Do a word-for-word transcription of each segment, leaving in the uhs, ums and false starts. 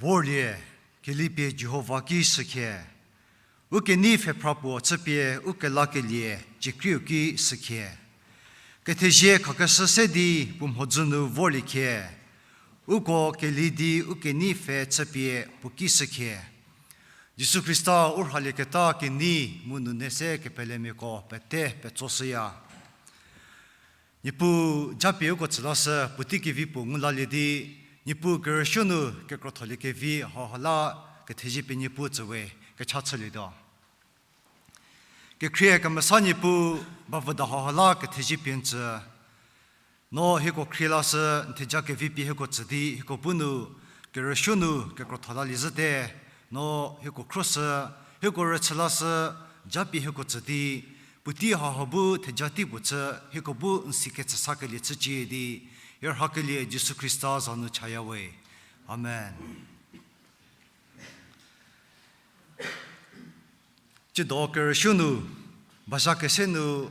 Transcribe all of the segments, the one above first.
Vorlie, kelipie Jihova ki shükhie. U kenei pfhephra puo chüpie u kelakelie ciekriu ki shükhie. Kethezie khakeshü se di puo mhodzü nu vorlie khie. Uko keli di u kenei pfhe chüpie puo ki shükhie. Jisu Khrista u rhalieketa kenei mu nune se kepelemiako pete petsoshüya. Niepuu japie uko tsülashü puotei kevi puo ngu lalie di, Niepuu kerüsuo nu kekrotholiekevi hauha la kethezie pie Niepuu tsüwe, kecha chülietuo. Kekhrie kemesa Niepuu, bavüda hauha la kethezie pie n tsü. No hieko khrie lashü, n theja kevi pie hieko tsü di hieko bu nu kerüsuo nu kekrotho lalie zhüte. No hieko khroshü, hieko rüchü lashü, japie hieko tsü di, puotei hauha bu theja tei puo chü, hieko bu n si ketsüsakelie chücie di, hie rhakelie Jisu Khrista za nu chayawe. Amen. Tsiedo kerüsuo nu, bazha kese nu,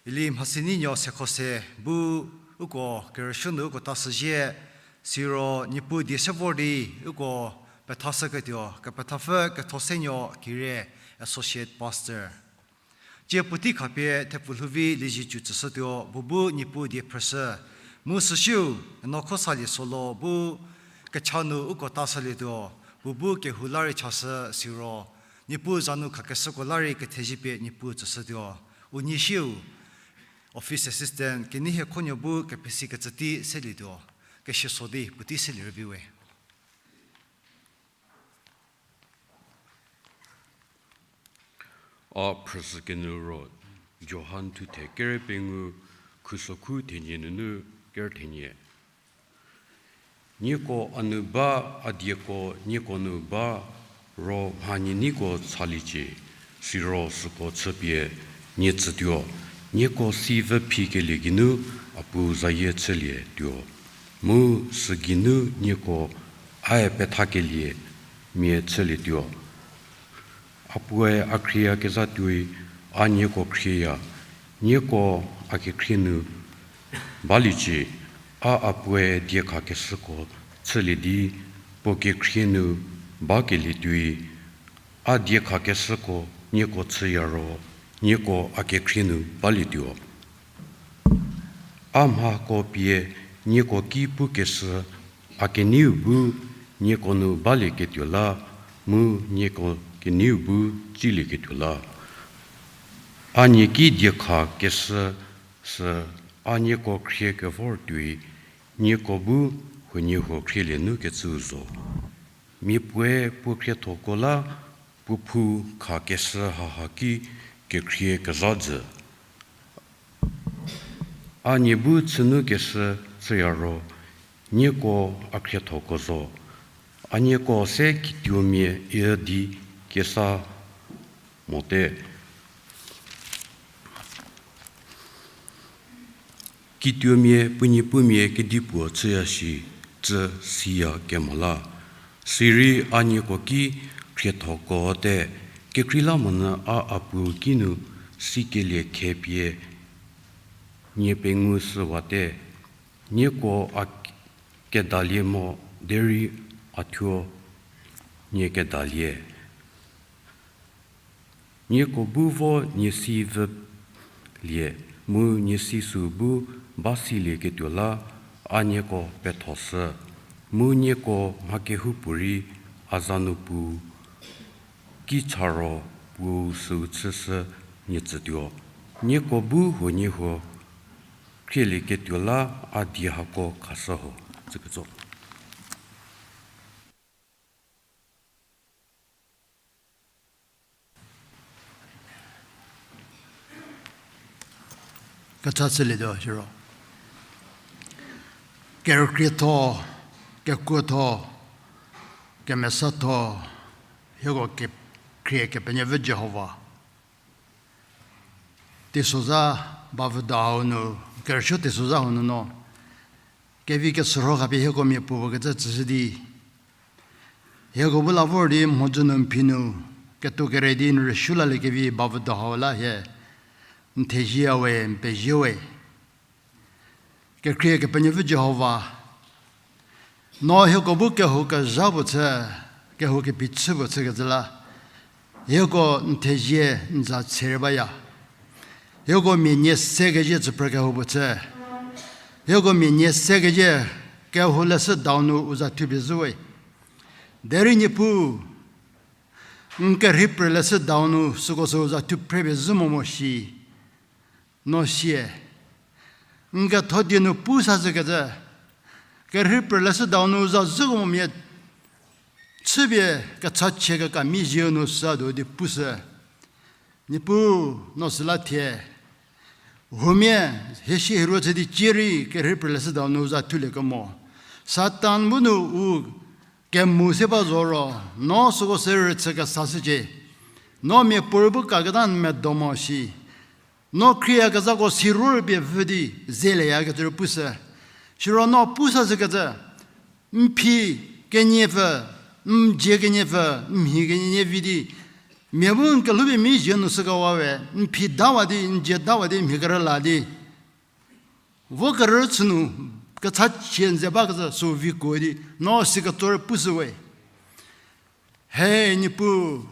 ili mhasinuo sekho se bu uko kerüsuo nu uko ta shüzhie, siro Niepuu die se vor di uko pethashüketuo, kepethapfü Kethosenuo Kire, Associate Pastor. Tsie puotei khapie thepfu lhou vi Liezietsu tsüshütuo, puo bu Niepuu die phrüshü. Mu süsiu, eno Khosalie Solo bu kecha nu uko ta shülietuo, puo bu kehou la rei chashü siro, Niepuu za nu khakeshüko la rei kethezie pie Niepuu tsüshütuo. Unie siu, Office Assistant, Kenei Hekhonuo bu kepesikecü tei selietuo, kesiaso di puotei selie rüvi we. A phrüshükenu ro, Johan thuthe kere pengou, khusokhu thenie nunu kere thenie. Nieko a nu ba, a dieko nieko nu ba, ro mha nie neiko chaliecie, siro süko chüpie nie tsütuo, nieko si vü phikelie geinu a Pu zayie chülietuo. Mu sügeinu nieko ae pethakelie mia chülietuo. A Puoe a khrieyakezha tuoi a nieko khrieya, nieko a kekhrie nu baliecie, a a Puoe diekhakeshüko chülie di puo kekhrie nu bakelie tuoi, a diekhakeshüko nieko chüya ro, nieko a kekhrie nu balietuo. A mhako pie nieko ki pukeshü, a keneiu bu nieko nu balieketuo la, mu nieko keneiu bu tsilieketuo la. A nie ki diekhakeshü sü a nieko khrie kevor tuoi, nieko bu huoniehuo khrielie nu kecüu zo. Mia puoe puo khriethoko la puo phou khakeshü haha ki kekhrie kezha jü. A nie bu chünukeshü chüya ro, nieko a khriethoko zo. A nieko se kituomia i di kesa mote. Kituomia puo niepumia kedipuo chüya shi, tsü siya kemo la. Sirei a nieko ki khriethoko te, kekreilamonyü a a Pu kinu sikelie khepie nie pengou shüwate. Nieko a kedalie mo derei a thuo nie kedalie. Nieko bu vo nie si vülie, mu nie si süu bu ba silieketuo la, a nieko pethoshü, mu nieko mha kehoupuorei a za nu Pu ki cha ro Pu süu chüshü nie tsütuo. Nieko bu huoniehuo khrieketuo la a die hako khashü ho. Tsüketso. Kecha chülietuo siro. Kerükrietho, kekuotho, kemesatho, hieko ke-, khrie Kepenuopfü Jihova. Teisozha bavüda hau nu, kerüsuo teisozha hau nu no, kevi keshürho khapie hieko mia puopuo kecü tsüshü di, hieko bu la vor di mhodzü nu n phi nu, ketuo kere di n rüsuo laliekevi bavüda hau la hie, n thezie we, n pezie we. Kekhrie Kepenuopfü Jihova, No hieko bu kehou kezha puo chü, kehou kepichü puo chükecü la, hieko n thezie n za tse rei baya. Hieko mia nie se kezie tsüpre kehou puo chü. Hieko mia nie se kezie kehou leshüdau nu u za thupie zhü we. Derei Niepuu, n kerhei prü leshüdau nu süko sü u za thu phrepie zhü mo mo shi. No sie, n ketho die nu pu sa zhükecü, kerhei prü leshüdau nu za zhüko mo mia chüpie kechachie keka mi zieu nu sa do di pushü. Niepuu, no süla thie, humia hie si hie ruo chü di cie rei kerhei prü leshüdau nu za thulie kemo, Satan bu nu u kemu se ba zo ro, no süko sü rüchü kesa shücie. No miapuorei bu kaketa n medo mo shi. No khrieyakezhako siro rüpie vü di zeleyakecü rei pushü. Siro no pu sa zhükecü, n phi keniepfü, n dzie keniepfü, n mhi kenie vi di, mia bu n kelhoupie mi zie nu sükewa we, n phi dawa di, n dzie dawa di, mhi kerüla di, vo kerüchü nu kechachie n ze bakecü sü vikuo di, no siketso rei pushü we. He Niepuu,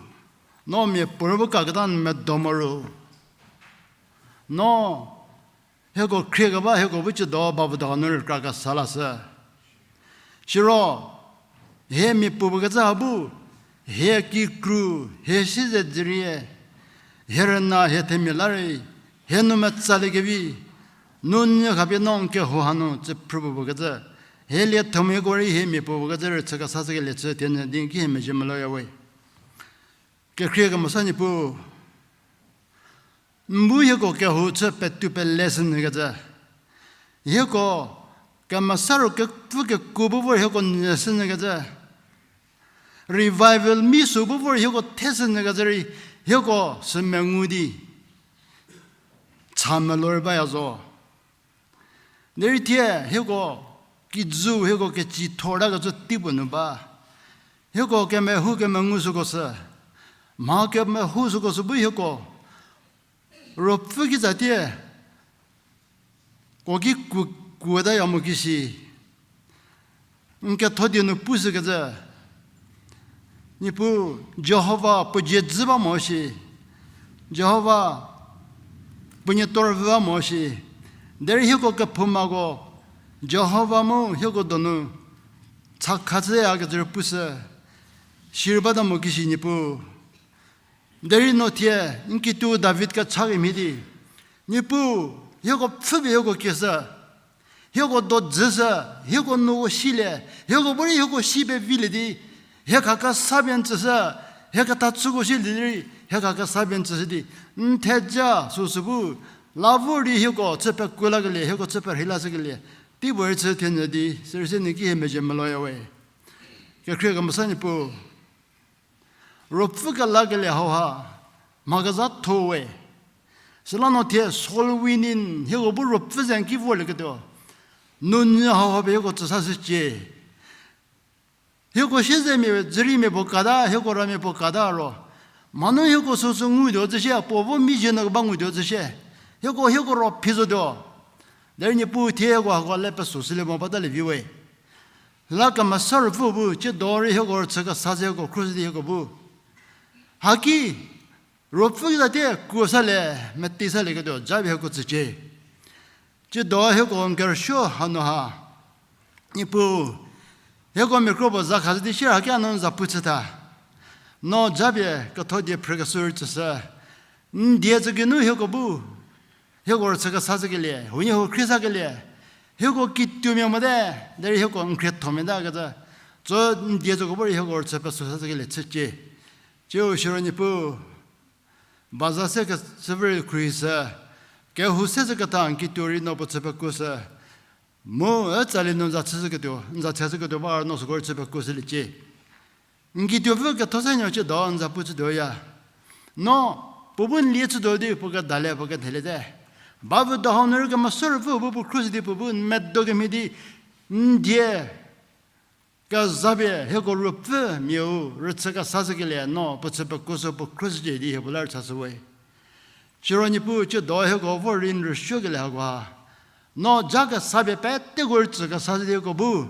no miapuorei bu kaketa n medo mo ro, no hieko khriekeba hieko bu ciedo ba bu da nu rükra kesa lashü. Siro, hie miapuo puo kecü ha bu, hie kikru, hie siezedzürie, hie rüna, hie themia la rei, hie nou metsaliekevi, nou nyü khapie no n kehou hanu tsüphrü puo puo kecü, hie liethomiko rei hie miapuo puo kecü rüchü kesa shükelie chü thie nyü di n ki hie mezhie meloya we. Kekhrie kemesa Niepuu, n bu hieko kehou chü petu pele shü nyükecü, hieko kemesa ro kepfü kekuo bu vor hieko nyü shü nyükecü, revival mi sü bu vor hieko the shü nyükecü rei, hieko sü mengu di cha melou rei baya zo. Derei thie hieko kijü hieko kecithor takecü teipuo nu ba, hieko kemehou kemengu süko sü, mha kemehou süko sü bu hieko ruopfü kitsatie kuo ki ku, kuotaya mo kishi, n ketho die nu pushükecü, Niepuu, Jihova puo dzie dzü ba mo shi, Jihova puo nie tor vü ba mo shi, derei hieko kephoumako Jihova mu hieko donu chakha chüyakecü rei pushü, sirei bata mo kishi Niepuu. Derei no thie n kituo David kecha kemhie di, Niepuu, hieko pfhüpie hieko kieshü, hieko do dzüshü, hieko nuko silie, hieko bu rei hieko si pevilie di, hie khakesa pie n tsüshü, hie kethachüko silie di rei hie khakesa pie n tsüshü di, n theja süsü bu la vor di hieko chü pekuo lakelie, hieko chü perhei lashükelie teipuo rei chü thie nyü di sürei se n ki hie mezhie meloya we. Kekhrie kemesa Niepuu, ruopfü kelakelie hauha mha kezhatho we. Süla no thie soul winning hieko bu ruopfü ze n ki vorlieketuo, nounyü hauha pie hieko tsüsashücie. Hieko siezemia, dzüriemia puo kata, hieko ramia puo kata ro, mhanu hieko süsü ngutuo tsüshie, puo vo mi zie nu keba ngutuo tsüshie, hieko, hieko ro phi zotuo. Derei Niepuu thie hieko hako le pesoshülie mo batalie vi we. La kemesa ruopfü bu tsiedo rei hieko rüchü kesa ze hieko khruohi di hieko bu, haki ruopfü kitatie kuo salie, meti salieketuo japie hieko tsücie. Tsiedo hieko n kerüsuo hanu ha, Niepuu, hieko miakro puo za khashü di shie haki a nu n za pu chüta. No japie ketho die phrükeshü rei tsüshü, n die tsü geinu hieko bu hieko rüchü kesa shükelie, huoniehuo khrie sakelie, hieko kituomia mote, derei hieko n khriethomia ta kecü, tso n die tsüko bu rei hieko rüchü pesü sashükelie chücie. Tsiu siro Niepuu, baza se kechüvü rei khruohishü, kehou se chüketa n kituo rei no puo chü pekuoshü, mu e tsali nu n za chüshüketuo, n za chüshüketuo ba no süko rei chü pekuoshüliecie. N kituopfü ketho se nuo tsiedo n za pu chütuoya. No puo bu n lie chütuo di puo kedalie puo kethelie te, ba vü do hau nu rei kemesa ruopfü bu puo khruohi di puo bu n medo kemhie di, n die kezapie hieko ruopfümiau rüchü kesa shükelie no puo chü pekuoshü puo khruohishücie di hie puo la rüchashü we. Siro Niepuu tsiedo hieko vor rei n rüsuokelie hakoha, no ja kesapie peteko rüchü kesa shü di hieko bu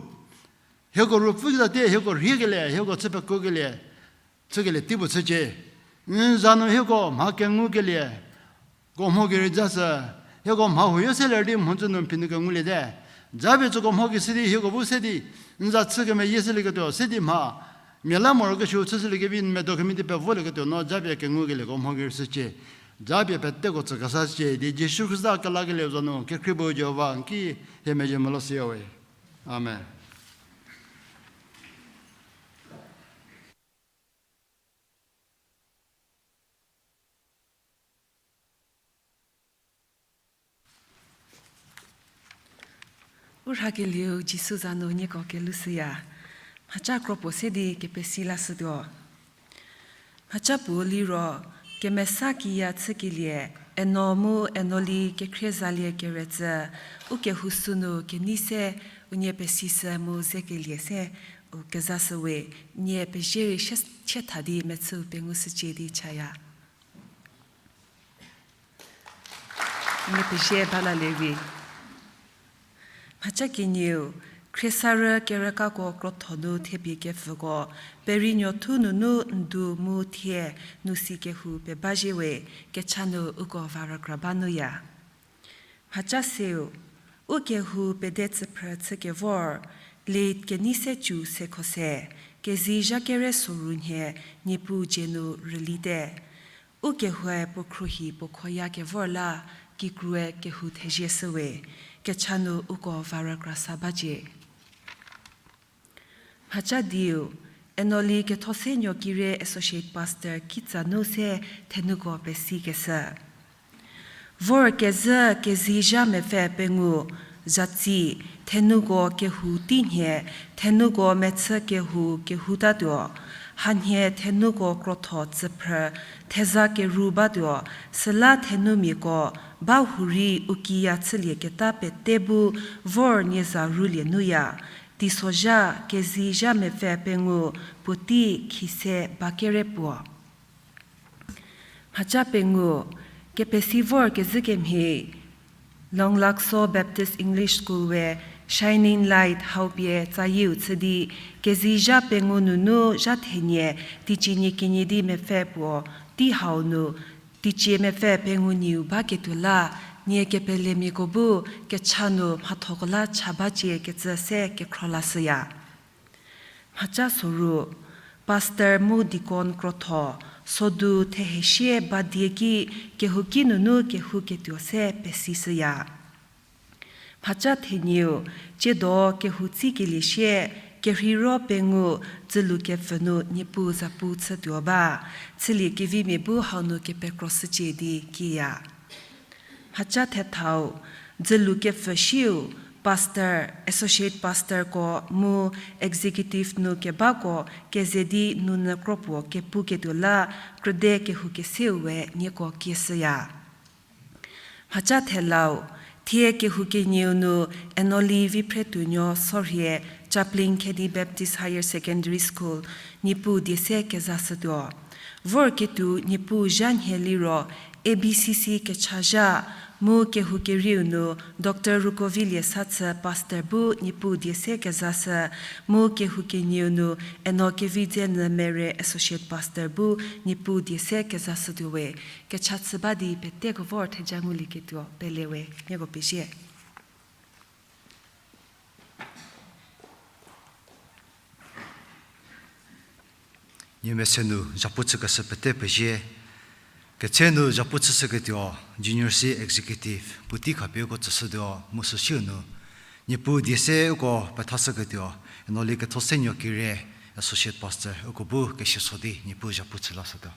Hieko ruopfü ki zate, hieko rhiekelie, hieko chü pekuokelie, chükelie tei puo chücie. N za nu hieko mha kengukelie ko mho gei rei ja sü, hieko mha huoyo se ler di mhodzü nu phi nu kengulie te. Japie tsüko mho gei se di hieko bu se di, n za chü kemeyie shülieketuo se di mha, mia la morokesuo chüshüliekevi n medo kemhie di pevolieketuo no japie kengukelieko mho gei rei shücie. Japie peteko tsü kesa shücie di Jisu Khrista kelakelieu za nu kekhrie bu Jihova n ki hie mezhie molo siya we. Amen. U rhakelieu Jisu za nu nieko kelushüya. Mhaca kro puo se di kepesi lashütuo. Mhaca puo liro, kemesa kiya chükelie, Eno mu Enoli kekhrie zalie keretsü, u kehou sünu kenei se unie pesishü mu zekelie se u kezashüwe, nie pezhie rei sie, sietha di mechüu pengushücie di chaya. Nie pezhie balalie vi. Mhaca kenieu, khriesarü kerükako krotho nu thepie kepfüko, perinuothu nunu ndu mu thie nu si kehou pebazhie we, kecha nu uko va rükra ba nuya. Mhaca seu, u kehou pede tsüphrü chükevor, late kenei se cu sekho se, kezei zha kere soru nhie, Niepuu dzie nu rülite. U kehoue puo khruohi puo khoya kevor la, kikrue kehou thezie shüwe, kecha nu uko va rükra sa bacie. Mhaca diu, Enoli Kethosenuo Kire Associate Pastor kitsa nu se thenuko pesikeshü. Vorkezhü kezei zha mepfü pengou, zatsi, thenuko kehou tei nhie, thenuko mechü kehou kehoutatuo, hanhie thenuko krotho tsüphrü, theza keru batuo, süla thenumiako, ba hurei u kiya chülieketa pete bu vor nie za rulie nuya, teisozha kezei zha mepfü pengou puotei khise ba kere puo. Mhaca pengou, kepesi vorkezhü kemhie, Longlaksho Baptist English School we Shining Light hau pie tsayieu chü di, kezei zha pengou nunu zha thenie, teicie nie kenie di mepfü puo, tei hau nu, teicie mepfü pengou nieu baketuo la, nie kepelemiako bu, kecha nu mhathoko la cha bacie kecü se kekhro lashüya. Mhaca soru, pastor mu deacon krotho, sodu thehesie ba die ki kehouki nunu kehouketuo se pesishüya. Mhaca thenieu, tsiedo kehou tsikelie sie, kerheiro pengou, dzülukepfü nu Niepuu zapu chütuo ba, chüliekevimia bu hau nu kepekroshücie di kiya. Mhaca thethau, dzülukepfü siu, pastor, associate pastorko mu executive nu kebako keze di nunyü kropuo kepuketuo la krüde kehoukeseu we nieko kieshüya. Mhaca thelau, thie kehou kenieu nu Enoli Viphretuonuo Sorhie, Chaplain Khedi Baptist Higher Secondary School, Niepuu die se kezashütuo. Vorketuo Niepuu zha nhie liro, A B C C kechazha, mu kehou kerieu nu Doctor Rukovilie Sathü pastor bu Niepuu die se kezashü, mu kehou kenieu nu Eno Kevidzenyü Mere associate pastor bu Niepuu die se kezashütuo we, kecha chü ba di peteko vor theja ngulieketuo pele we, nieko pezie. Nie mese nu zhapu chükeshü pete pezie, ketse nu zhapu chüshüketuo, Junior C Executive, puotei khapie uko tsüshütuo, mu süsiu nu, Niepuu die se uko pethashüketuo, Enoli Kethosenuo Kire, Associate Pastor, uko bu kesieso di Niepuu zhapu chü lashütuo.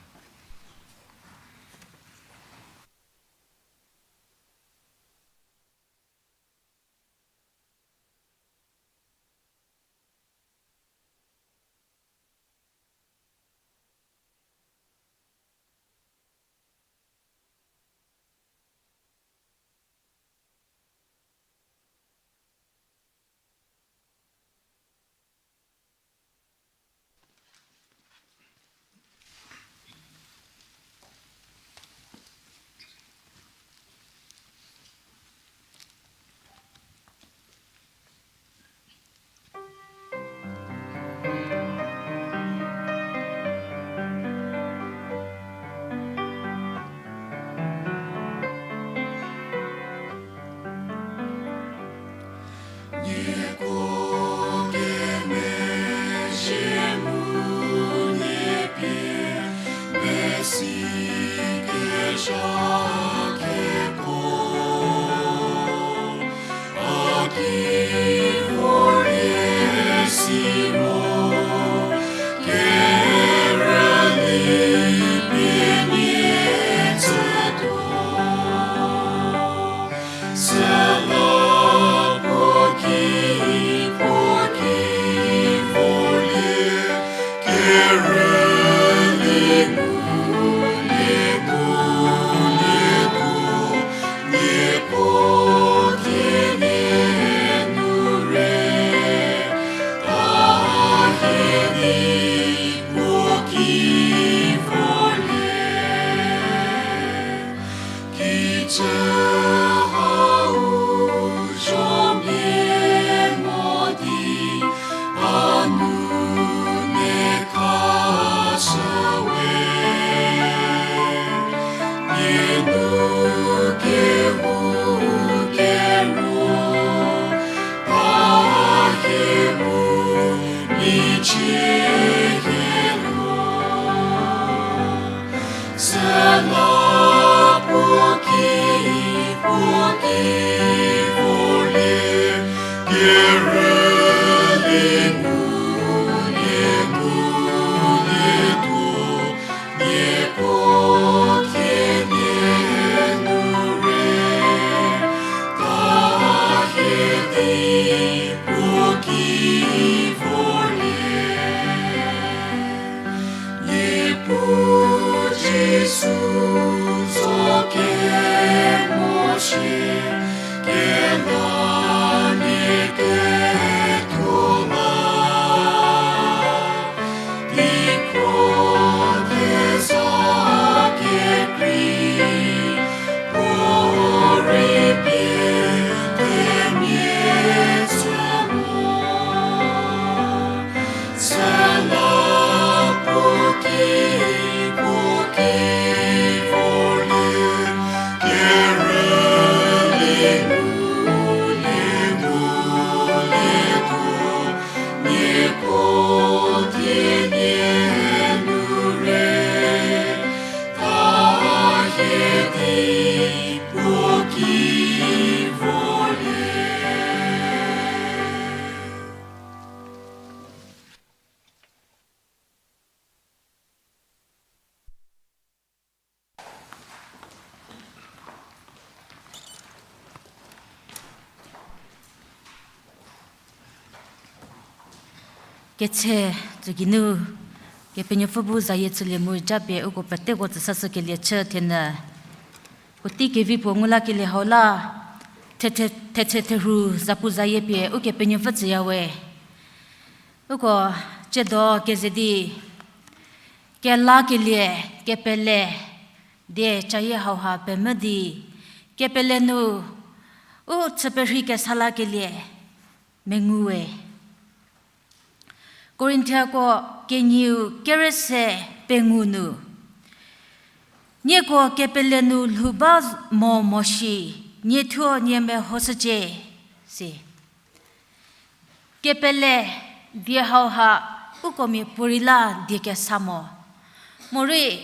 Ketse tsükinu, Kepenuopfü bu zayie chülie mu japie uko peteko tsüsashükelie chü thenü. Puotei kevi puo ngu lakelie hau la, the-, the-, thetse therhu zapu zayie pie Ukepenuopfü tsüyawe. Uko tsiedo keze di, kelakelie, kepele, die cayie hauha pemvü di, kepele nu, u chüperhei kesa lakelie, mengu we. Korinthiako kenieu kerese pengou nu, nieko kepele nu lhou ba mo mo shi, nie thuo nie mehoshücie, si. Kepele die hauha uko mia puorei la die kesa mo. Morei,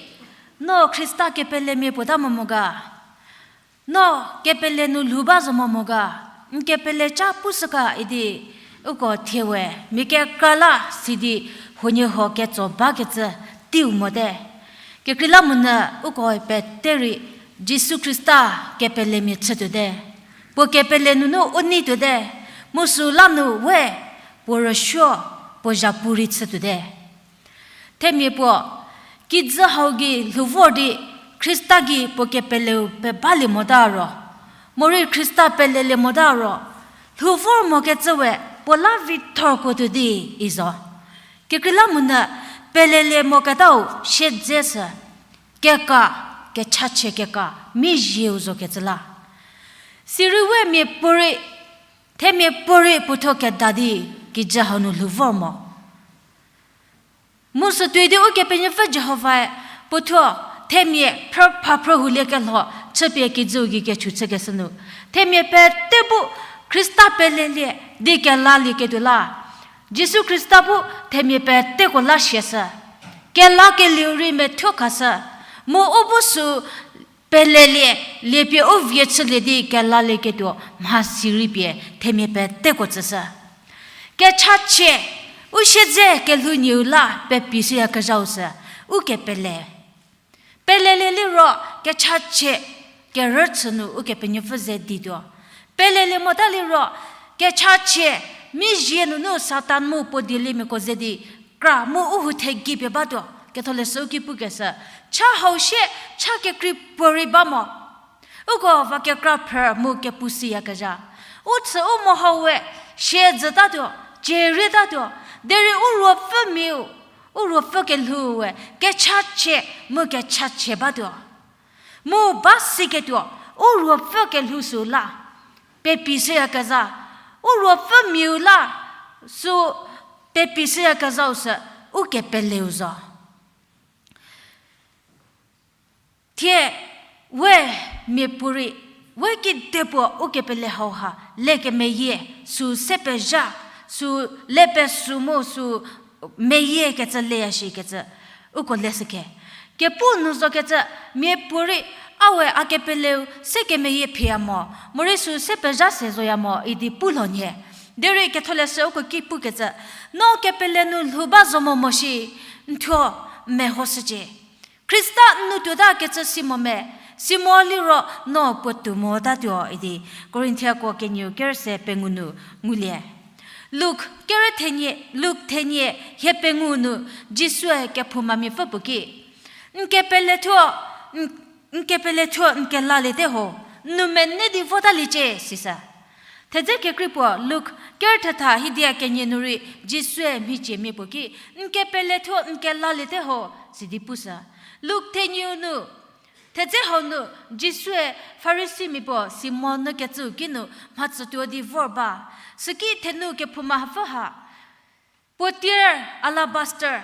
no Khrista kepelemia puo ta mo mo ga? No kepele nu lhou ba zo mo mo ga? N kepele ca pushüka idi uko thie we, mia kekra la sidi huoniehuo ketso bakecü teiu mote. Kekreilamonyü uko pete rei Jisu Khrista kepelemia chütuote. Puo kepele nunu u neituote. Mu süla nu we puo rüsuo, puo zhapu rei chütuote. Themia puo, kijü hau gei lhou vor di Khrista gei puo kepeleu pebalie mota ro, morei Khrista pelelie mota ro, lhou vor mokecü we puo la vithorko tuo di i zo. Kekreilamonyü pelelie moketau siedze sü, keka, kechachie keka, mizieu zokecü la. Sirei we mia puorei, themia puorei puothuo keda di kijü hau nu lhou vor mo. Mu sütuoi di Ukepenuopfü Jihovae puothuo themia phrü pha phrü huliekelho chüpie kijüu gei kechu chükeshü nu, themia pete bu Khrista pelelie di kelalieketuo la, Jisu Khrista bu themia peteko la siashü. Kelakelieu rei methuo khashü. Mu u bu sü pelelie, liepie u vie chülie di kelalieketuo mhasi rei pie themia peteko tsüshü. Kechachie, u siedze kelhou nieu la pepi shüyakezhau sü, u kepele. Pelelie liro kechachie kerüchü nu Ukepenuopfü ze dituo. Pelelie mota liro kechachie mizie nunu Satan mu puo dieliemiako ze di kra mu u hu thegei pie batuo, Ketholeshü u ki pukeshü, cha hau shie, cha kekrei puorei ba mo. Uko va kekra phrü mu kepu siyakezha. U chü u mo hau we, siezütatuo, cierietatuo, derei u ruopfümiau, u ruopfü kelhou we, kechachie mu kechachie batuo. Mu ba siketuo, u ruopfü kelhou süu la, pepi shüyakezha, u ruopfümiau la, sü pepi shüyakezhau sü, u kepeleu zo. Thie, we miapuorei, we kidepuo ukepele hauha, le kemeyie, sü se pezha, sü le pesü mu sü meyie kecü leya shikecü, uko leshüke. Kepu nu zokecü, miapuorei, a we a kepeleu se kemeyie phiya mo, morei sü se pezha se zoya mo idi pu lho nhie. Derei Ketholeshü uko ki pukecü, no kepele nu lhou ba zo mo mo shi, n thuo n mehoshücie. Khrista n nu tuota kecü si mo me, si mo liro no puotou motatuo idi, Korinthiako kenieu kerüse pengou nu ngulie. Luk kerü thenie, Luk thenie hie pengou nu Jisue kephoumamia pfü puo ki, n kepele thuo, n, n kepele thuo n kelaliete ho, n nou mene di votaliecie, sisü. Thedze kekrei puo Luk kerü thetha hiedia kenie nu rei Jisue mhiciemia puo ki, n kepele thuo n kelaliete ho, sidi pushü. Luk thenieu nu, thedze hau nu, Jisue Farisimia puo Simon nu kecüu kinu mhatsütuo di vor ba. Süki thenu kephouma hapfü ha, puo tier alabaster,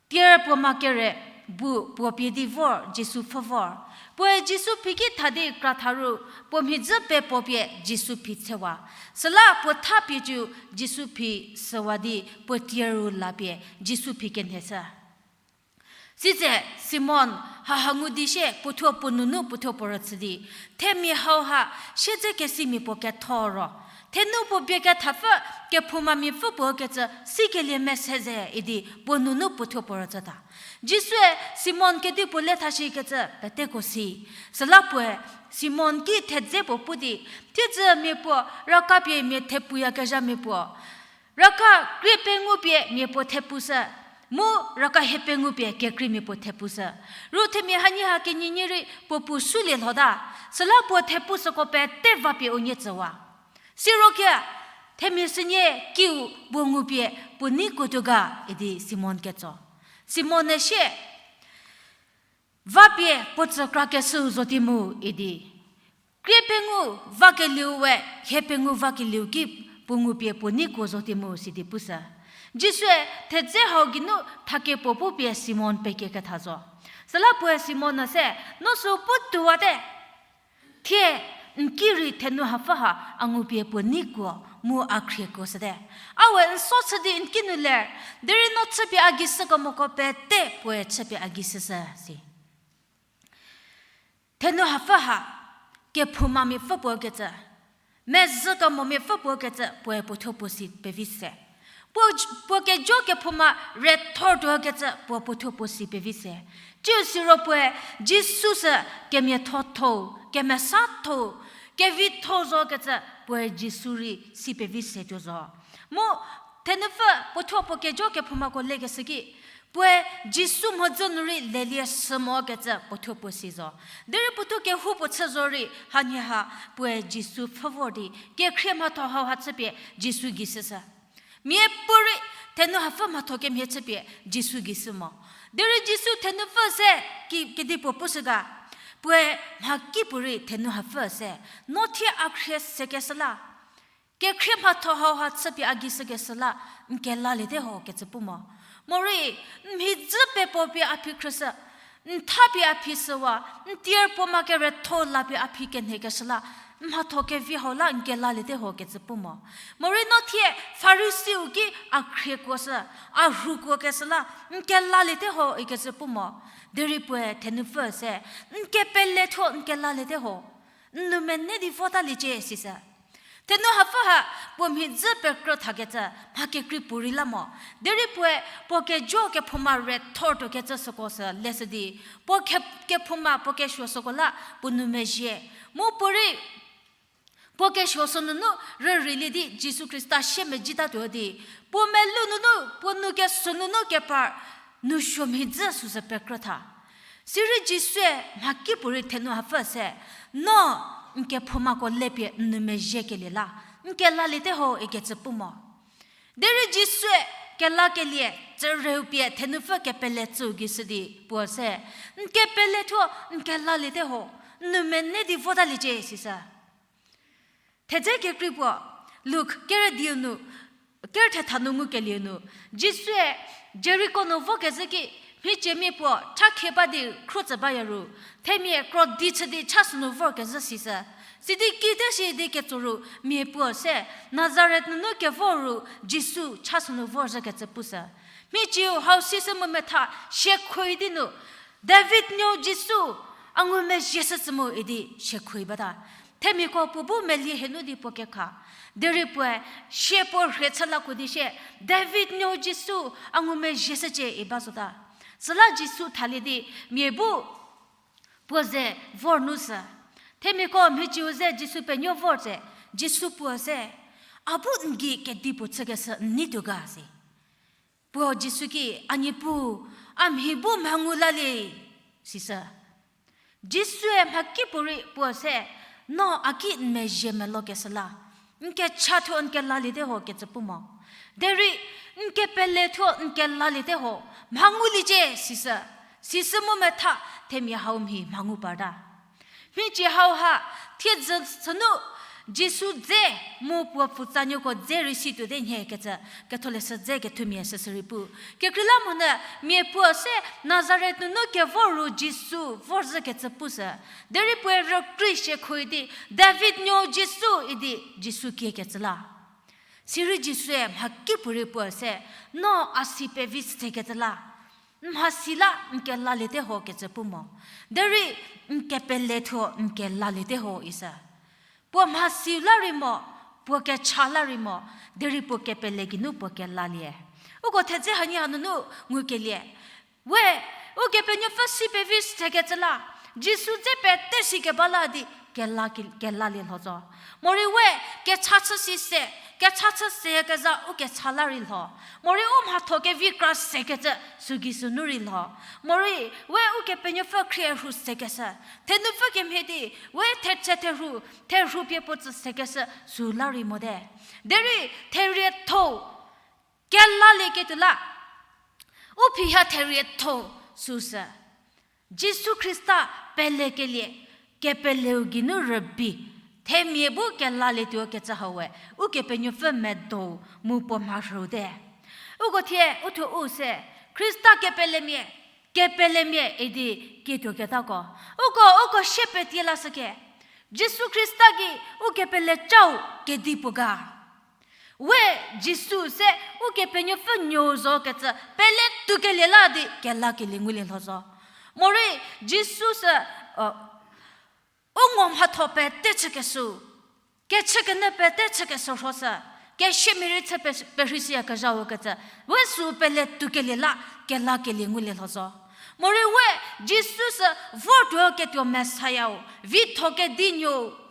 tier puo ma kere bu puo pie di vor Jisu pfhü vor. Puoe Jisu phi ki tha di kra tha ru, puo mhidzü pe puo pie Jisu phi tsewa. Süla puo tha pie cü Jisu phi süwa di puo tier ru la pie Jisu phi kenheshü. Sitse Simon haha ngu di sie puothuo puo nunu puothuo puo rüchü di, themia hauha siedze kesimia puo ketho ro, thenu puo bie kethapfü kephoumamia pfü puo kecü sikelie mese ze idi puo nunu puothuo puo rüchüta. Jisue Simon kedipuo le tha shikecü peteko si. Süla puoe Simon ki thedze puo pu di, thiedzü mia puo raka pie mia thepuyakezhamia puo, raka krie pengou pie mia puo thepushü, mu raka hie pengou pie kekreimia puo thepushü. Ru themia hanie ha kenienie rei puo pu sulie lhota, süla puo thepushüko pete va pie unie tsüwa. Siro kia, themia sünie kiu puo ngupie puo nei kuotuo ga idi Simon ketso. Simon-e sie, va pie puo tsü krakeshüu zo ti mu idi. Krie pengou va kelieu we, hie pengou va kelieu ki puo ngupie puo nei kuo zo ti mu sidi pushü. Jisue thedze hau geinu thakie puo pu pie Simon pekieketha zo. Süla puoe Simon-e se, no sü puotuowate. Thie, n ki rei thenu hapfü ha a ngupie puo nei kuo mu a khrie kuo shüte. A we n so chü di n kinu ler, derei no chüpie a gei shükemoko pete puoe chüpie a gei shüshü si. Thenu hapfü ha, kephoumamia pfü puo kecü, mezhü kemomia pfü puo kecü puoe puothuo puo si pevi se. Puo, puo kejo kephouma rethor tuo kecü puo puothuo puo si pevi se. Ciu siro puoe Jisu sü kemiathothou, kemesatho, kevitho zo kecü puoe Jisu rei si pevi se tuo zo. Mu thenupfü puothuo puo kejo kephoumako lekeshü ki, puoe Jisu mhodzü nu rei lelie shü mo kecü puothuo puo si zo. Derei puothuo kehoupuo chü zo rei hanie ha puoe Jisu pfhü vor di, kekhrie mhatho hau ha chüpie Jisu gei shüshü. Miapuorei thenu hapfü mhatho kemhie chüpie Jisu gei shü mo. Derei Jisu thenupfü se ki kedipuo pushü ga, puoe mhakipuorei thenu hapfü se, no thie a khrie sekeshü la, kekhrie mhatho hau ha chüpie a gei shükeshü la, n kelaliete ho kecü pu mo. Morei, n mhidzü pepuo pie a phi khrüshü, n tha pie a phi shüwa, n tier puo ma keretho la pie a phi kenhekeshü la, n mhatho kevi hau la n kelaliete ho kecü pu mo. Morei no thie Farisiu ki a khrie kuoshü, a rhu kuokeshü la, n kelaliete ho ikecü pu mo. Derei puoe thenupfü se, n kepele thuo n kelaliete ho. N nou mene di votaliecie sisü. Thenu hapfü ha puo mhidzü pekrü thakecü mha kekrei puorei la mo. Derei puoe puo kejo kephouma rethor tuo kecü süko sü leshü di, puo ke-, kephouma puo kesuo süko la puo nou mezhie. Mu puorei, Puo kesuo sü nunu rüreilie di Jisu Khrista sie mejütatuo di, puo melou nunu, puo nou kesuo nunu kepar, nou suo mhie dzü süsü pekrü tha. Sirei Jisue mhakipuorei thenu hapfü se, no n kephoumako lepie n nou mezhiekelie la, n kelaliete ho ikecü pu mo. Derei Jisue kelakelie, tsürheu pie thenupfü kepele tsüu gei shü di puo se, n kepele thuo n kelaliete ho, n nou mene di votaliecie sisü. Thedze kekrei puo, Luk kerü diu nu, kerü thetha nu ngukelie nu, Jisue Jeriko nu vokezhü ki, mhiciemia puo cha khie ba di khro tsü baya ru, themia krodi chü di cha sünu vorkezhü sisü. Sidi kite shi di ketso ru mia puo se, Nazaret nunu kevor ru Jisu cha sünu vorzhükecü pushü. Mhicieu hau sisü mu metha siekhoui di nu, David nuou Jisu, a ngumezhie shüshü mu idi siekhoui bata. Themiako puo bu melie henu di puo kekha. Derei puoe sie puo rhie chü lakuo di sie, David nuou Jisu, a ngumezhie shücie i ba zota. Süla Jisu thalie di mia bu puo ze vor nu sü. Themiako mhicieu ze Jisu penuo vor tse, Jisu puo se, a bu n gei kedipuo chükeshü n nei tuo ga si. Puo Jisu ki, a Niepuu, a mhi bu mha ngu lalie, sisü. Jisue mhakipuorei puo se, no a ki n mezhie melokeshü la, n kecha thuo n kelaliete ho kecü pu mo. Derei n kepele thuo n kelaliete ho, mha nguliecie sisü. Sisü mu metha themia hau mhi mha ngu parta. Mhicie hauha, thiedzü sünu, Jisu dze mu puo pfutsanuoko dze rei situote nhie kecü, Ketholeshü dze kethumia süsü rei pu. Kekreilamonyü mia puo se Nazaret nunu kevor ru Jisu vorzhükecü pushü. Derei puoe rükrei siekhoui di, David nuou Jisu idi Jisu kiekecü la. Sirei Jisue mhakipuorei puo se, no a si pevi sekecü la. N mhasi la n kelaliete ho kecü pu mo. Derei n kepele thuo n kelaliete ho isü. Puo mhasi la rei mo, puo kecha la rei mo, derei puo kepele geinu puo kelalie. Uko thedze hanie hanunu ngukelie. We, Ukepenuopfü si pevi sekecü la, Jisu dze pete sikeba la di kela, kelalie lho zo. Morei we, kecha chü si se, kecha chü sekezha u kecha la rei lho. Morei u mhatho kevi kra sekecü sügei sünu rei lho. Morei we Ukepenuopfü khrie rhu sekeshü, thenupfü kemhie di, we thetse therhu, therhu pie puo tsü sekeshü sü la rei mote. Derei therietho-u kelalieketuo la, u phiha therietho-u süsü. Jisu Khrista pelekelie, kepeleu geinu rübei, themia bu kelalietuo kecü hau we, Ukepenuopfü medo-u mu puo mharhüte. Uko thie uthuo u se, Khrista kepelemia, kepelemia idi kituoketako. Uko, uko sie petie lashüke. Jisu Khrista gei Ukepelecau kedipuo ga. We Jisu se Ukepenuopfü nuou zo kecü pele tuokelie la di kelakelie ngulie lho zo. Morei Jisu sü, u ngo mhatho pete chükeshü, kechükenyü pete chükeshü rho sü, kesiamia rei chü pe-, perheishüyakezhau kecü, we sü pele tuokelie la kelakelie ngulie lho zo. Morei we Jisu sü vortuo ketuo Messiah-u, vitho kedi nuou,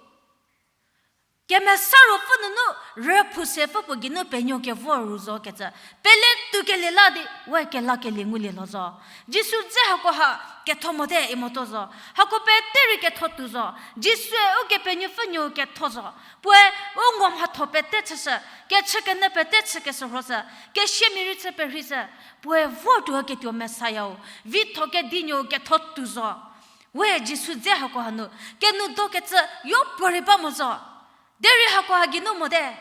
Kemesa Ruopfü nunu rüphu se pfü puo geinu penuo kevor ru zo kecü, pele tuokelie la di we kelakelie ngulie lho zo. Jisu dze hakoha ketho mote i motuo zo. Hako pete rei ketho tuo zo. Jisue Ukepenuopfü nuou ketho zo. Puoe u ngo mhatho pete chüshü, kechükenyü pete chükeshü rho sü, kesiamia rei chü perheishü, puoe vortuo ketuo Messiah-u, vitho kedi nuou ketho tuo zo. We Jisu dze hakoha nu, kenoudokecü yopuorei ba mo zo. Derei hakoha geinu mote.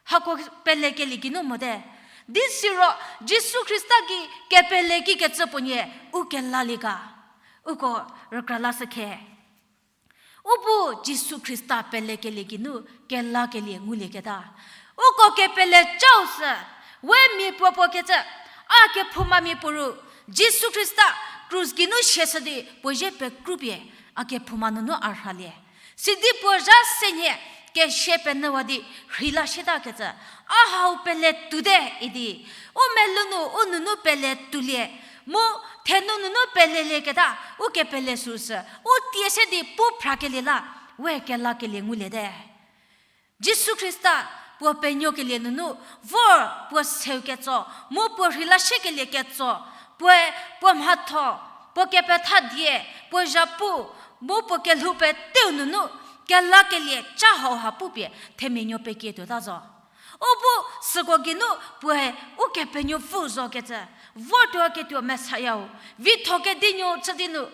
Hako pelekelie geinu mote. Di siro Jisu Khrista gei kepele kikecü puo nie u kelalie ga. Uko rükra lashükhe. U bu Jisu Khrista pelekelie geinu kelakelie ngulieketa. Uko kepelecau sü, we mia puo puo kecü, a kephoumamia puo ru, Jisu Khrista krus geinu siashü di puo zie pekrupie, a kephouma nunu a rhalie. Sidi puo zha se nhie, kesia penyüwa di rheila shietakecü, a hau pele tuote idi, u melou nu u nunu pele tuolie, mu thenu nunu pelelieketa, u kepele süsü, u tie se di pu phrakelie la, we kelakelie nguliete. Jisu Khrista puo penuokelie nunu vor puo seu ketso, mu puo rheila shiekelie ketso, puoe puo mhatho, puo kepetha die, puo zhapu, mu puo kelhou peteu nunu kelakelie ca hauha pupie themia nuo pekie tuota zo. U bu süko geinu puoe Ukepenuopfü zokecü vortuo ketuo Messiah-u, vitho kedinuo chü di nu,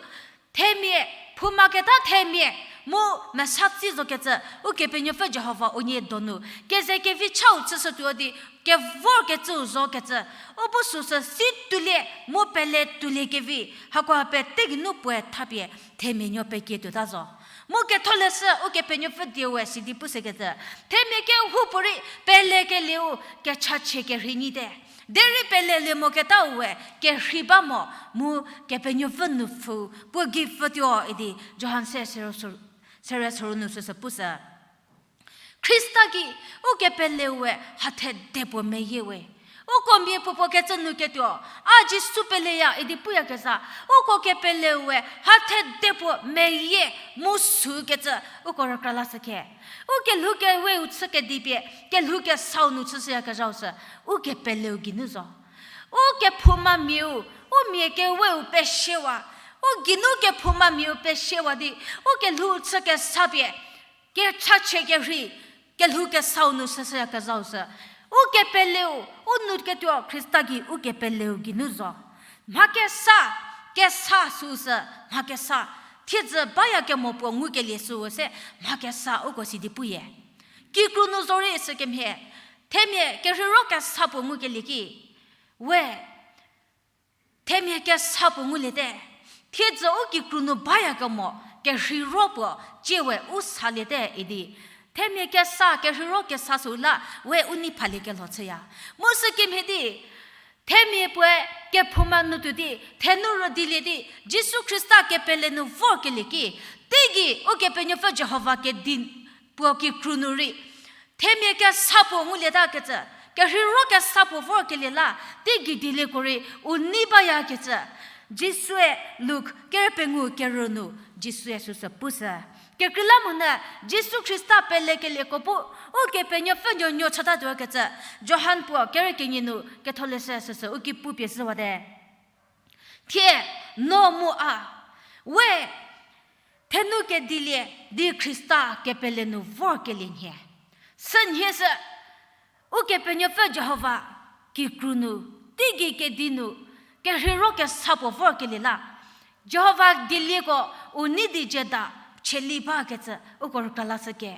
themia, phoumaketa themia, mu mesa tsi zokecü, Ukepenuopfü Jihova unie donu keze kevi chau chüshütuo di, kevorkecüu zokecü, u bu süsü si tuolie mu pele tuolie kevi, hakoha pete geinu puoe thapie themia nuo pekie tuota zo. Mu ketholeshü Ukepenuopfü die we sidi pushükecü, themia kehoupuorei pelekelieu kechachie kerhei nyite. Derei pelelie moketau we kerhei ba mo, mu Kepenuopfü nupfü puo gei pfütuo idi Johan se, sere soru nu süsü pushü. Khrista gei ukepeleu we hathedepuo meyie we. Uko mia puopuo kecü nu ketuo, a Jisu peleya idi puyakezha, uko kepeleu we hathedepuo meyie mu sükecü uko rükra lashükhe. U kelhou keweu chü kedipie, kelhou kesau nu chüshüyakezhau sü, ukepeleu geinu zo. U kephoumamiau, u mia keweu pesiewa, u geinu kephoumamiau pesiewa di, u kelhou chü kesapie, kechachie kerhei, kelhou kesau nu süshüyakezhau sü, ukepeleu, u nu ketuo Khrista gei ukepeleu geinu zo. Mha kesa, kesa süsü, mha kesa, thiedzü bayakemo puo ngukelie süu se, mha kesa uko sidi puye. Kikru nu zorei sükemhie, themia kerheiro kesa puo ngukelie ki, we, themia kesa puo nguliete, thiedzü u kikru nu bayakemo kerheiro puo tsie we u saliete idi. Themia kesa kerheiro kesa süu la we u nei phaliekelho chüya. Mu sükemhie di, themia puoe kephouma nu tuo di, thenu rüdilie di, Jisu Khrista kepele nu vorkelie ki, teigei Ukepenuopfü Jihova kedi puo kikru nu rei, themia kesa puo ngulietakecü, kerheiro kesa puo vorkelie la, teigei dielieko rei u nei bayakecü. Jisue Luk kerü pengou kerü nu, Jisue süsü pushü. Kekreilamonyü Jisu Khrista pelekelieko bu, Ukepenuopfü nuonuo chatatuokecü, Johan puo kerü kenie nu ketholeshü süsü u ki pupie zhüwate. Thie, no mu a, we, thenu kedilie di Khrista kepele nu vorkelie nhie. Sünhie sü, Ukepenuopfü Jihova kikru nu, teigei kedi nu, kerheiro kesa puo vorkelie la, Jihova dielieko u nei di jüda cheli bakecü uko rükra lashüke.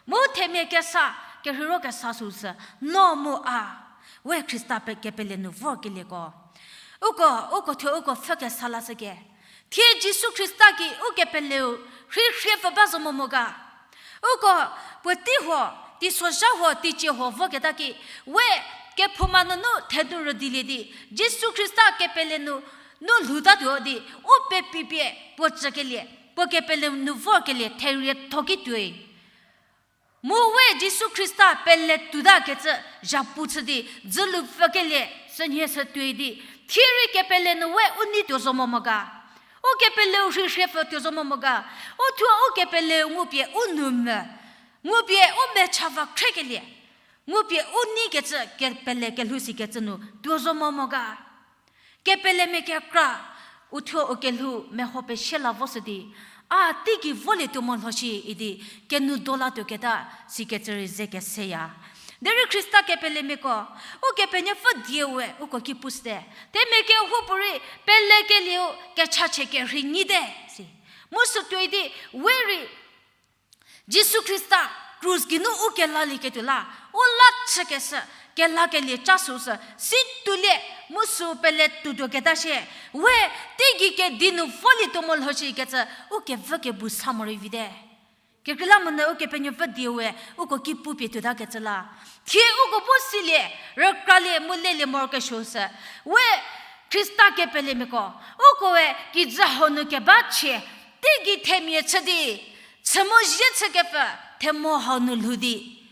Mu themia kesa, kerheiro kesa süsü, no mu a, we Khrista pe kepele nu vorkelieko. Uko, uko thuo uko pfhü kesa lashüke. Thie Jisu Khrista ki ukepeleu rhei rhie pfü ba zo momo ga. Uko puotei huo, teisozha huo, teicie huo voketa ki, we kephouma nunu thenu rüdilie di, Jisu Khrista kepele nu, nu lhoutatuo di, u pepipie puo tsükelie, puo kepele nu vorkelie therietho ki tuoi. Mu we Jisu Khrista pele tuotakecü zhapu chü di, dzülu pfükelie sünhie sü tuoi di, thie rei kepele nu we u nei tuo zo momo ga. Ukepeleu rhei rhie pfü tuo zo momo ga. U thuo ukepeleu ngupie u nou me, ngupie u mechava khriekelie, ngupie u neikecü kepele kelhou sikecü nu tuo zo momo ga. Kepelemia kekra, u thuo u kelhou meho pesie la voshü di, a teigei volietuo mo lho shi idi, kenu do latuoketa sikecü rei ze keseya. Derei Khrista kepelemiako, Ukepenuopfü die we uko ki pushüte. Themia kehoupuorei pelekelieu kechachie kerhei nyite si. Mu sütuoi di, we rei Jisu Khrista krus geinu u kelalieketuo la, u la chükeshü, kelakelie ca süsü, si tuolie, mu sü pele tuotuoketa shie, we teigei kedi nu volietuo mo lho shikecü, u kevü kebu sa morei vite. Kekreilamonyü Ukepenuopfü die we uko ki pupie tuotakecü la. Thie uko bu silie, rükralie mu lelie morokesuo sü, we Khrista kepelemiako, ukoe kijü hau nu keba chie, teigei themia chü di, chü mu zie chükepfü, themo hau nu lhou di,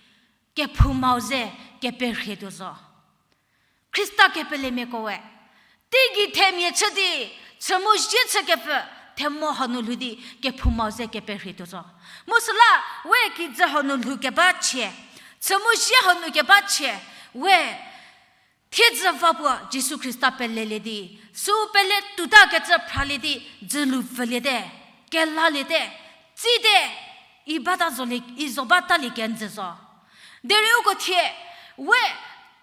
kephoumau ze keperhie tuo zo. Khrista kepelemiakoe, teigei themia chü di, chü mu zie chükepfü, themo hau nu lhou di, kephoumau ze keperhie tuo zo. Mu süla, we kijü hau nu lhou keba chie, Chü mu zie hanu keba chie, we thiedzü va puo Jisu Khrista pelelie di, süu pele tuotakecü phralie di, dzülu pfüliete, kelaliete, tsite, i bata zolie, i zo batalie kenjü zo. Derei uko thie, we,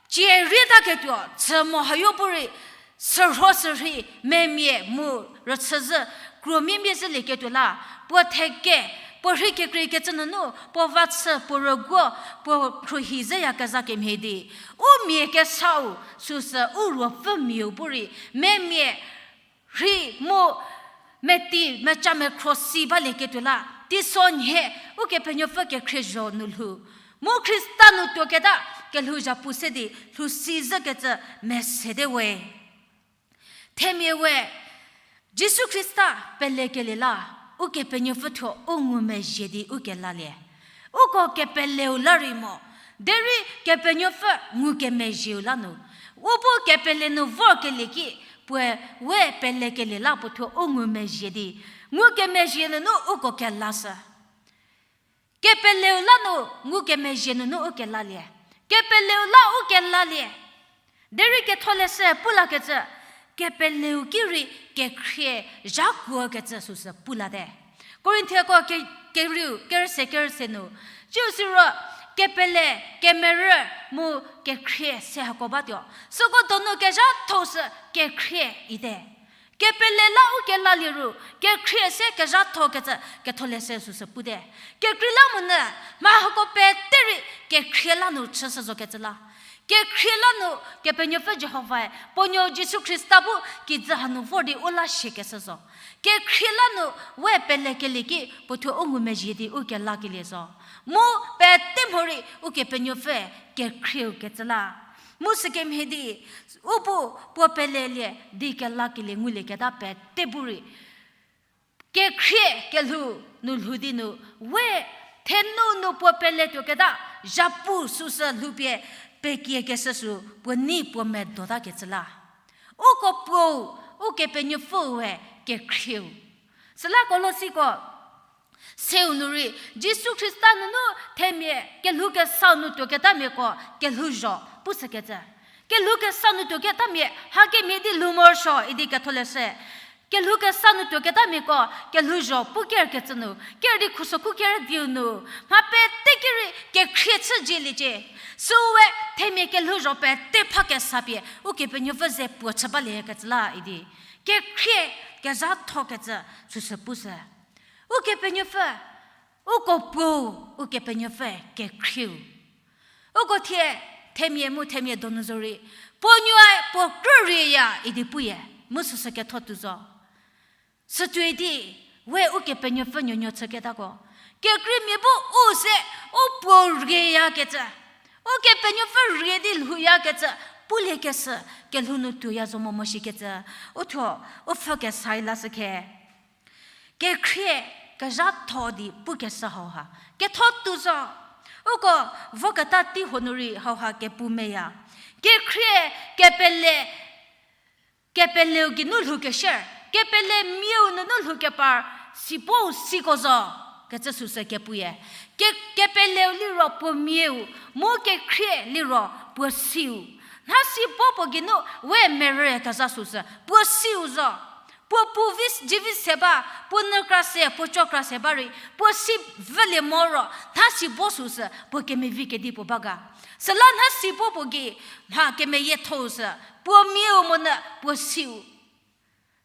cie rietaketuo, chü mo hayo bu rei, sürho sürhei, memia mu rüchüzhü, kruo miemia zhülieketuo la, puo theke, puo rhei kekreikecü nunu, puo va chü, puo rüguo, puo khruohi zhüyakezha kemhie di, u mia kesau, süsü u ruopfümiau bu rei, memia rhei mu meti meca mekhro si balieketuo la, teisonhie, Ukepenuopfü kekhrie zho nu lhou. Mu Khrista nu tuoketa, kelhou zhapu se di, lhou si zhükecü mesete we. Themia we, Jisu Khrista pelekelie la, Ukepenuopfü thuo u ngumezhie di u kelalie. Uko kepeleu la rei mo, derei Kepenuopfü ngukemezhieu la nu. U bu kepele nu vorkelie ki, puoe we pelekelie la puo thuo u ngumezhie di. Ngukemezhie nunu uko kelashü. Kepeleu la nu ngukemezhie nunu u kelalie. Kepeleu la u kelalie. Derei Ketholeshü pu lakecü, kepeleu ki rei kekhrie zhakuokecü süsü pu late. Korinthiako ke-, kerieu, kerüse, kerüse nu, ciu siro, kepele, kemerü, mu kekhrie se hako batuo. Süko donu kezhatho sü kekhrie ite. Kepele la u kelalie ru, kekhrie se kezhathokecü Ketholeshü süsü pute. Kekreilamonyü, mha hako pete rei kekhrie la nu chüshü zokecü la. Kekhrie la nu Kepenuopfü Jihovae, puo nuo Jisu Khrista bu kijü hanu vor di u la shiekeshü zo. Kekhrie la nu we pelekelie ki puo thuo u ngumezhie di u kelakelie zo. Mu pete mho rei Ukepenuopfü kekhrieu kecü la. Mu sükemhie di, u bu puo pelelie di kelakelie ngulieketa pete bu rei. Kekhrie kelhou nu lhou di nu, we thenu nu puo peletuoketa, zhapu süsü lhoupie pekiekeshü sü puo nei puo medotakecü la. Uko puou, Ukepenuopfüe kekhrieu. Süla Kolosiko seu nu rei, Jisu Khrista nunu themia kelhou kesa nu tuoketamiako kelhouzho pushükecü. Kelhou kesa nu tuoketamia, hakemhie di lhou morosuo idi Ketholeshü. Kelhou kesa nu tuoketamiako kelhouzho pu kerkecü nu, ker di khuso khu ker diu nu, mha pete ki rei kekhrie chüzieliecie. Süu we themia kelhouzho pete pha kesa pie, Ukepenuopfü ze puo chü baliekecü la idi. Kekhrie kezhathokecü süsü pushü. Ukepenuopfü, uko puou, Ukepenuopfü kekhrieu. Uko thie, themia mu themia donu zorei, puo nuoe puo krü rieya idi puya, mu süsü ketho tuo zo. Sütuoi di, we Ukepenuopfü nuonuo chüketako. Kekreimia bu u se, u puo rieyakecü. Ukepenuopfü rie di lhouyakecü, puliekeshü, kelhou nu tuoya zo mo moshikecü, uthuo, u pfhü kesai lashü khe. Kekhrie kezhatho di pukeshü hauha ketho tuo zo. Uko voketa tei huo nu rei hauha kepu meya. Kekhrie kepele, kepeleu geinu lhoukeshü, kepele miau nunu lhoukepar, sibou siko zo, kecü süsü kepuya. Ke-, kepeleu liro puo miau, mu kekhrie liro puo siu. Nha sibo puo geinu we merü kezha süsü, puo siu zo. Puo pu vi, zivi se ba, puo nükra se, puo cokra se ba rei, puo si vülie moro, nha sibo süsü, puo kemevi kedipuo ba ga. Süla nha sibo puo gei, mha kemeyiethou sü, puo miau monyü, puo siu.